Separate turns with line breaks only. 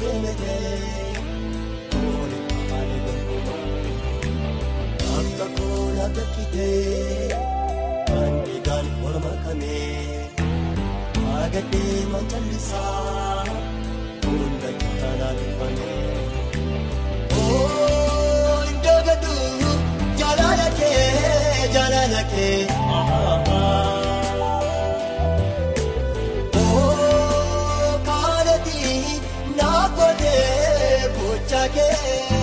deemtee koole maali gonkumaa akka koona gakkitee kan dhiigaan wal makamee agadhee macallisaa hunda caalaa dhufamee. Iddoo gadhu jaalala kee jaalala kee. Kaanati naa godhee gocha kee.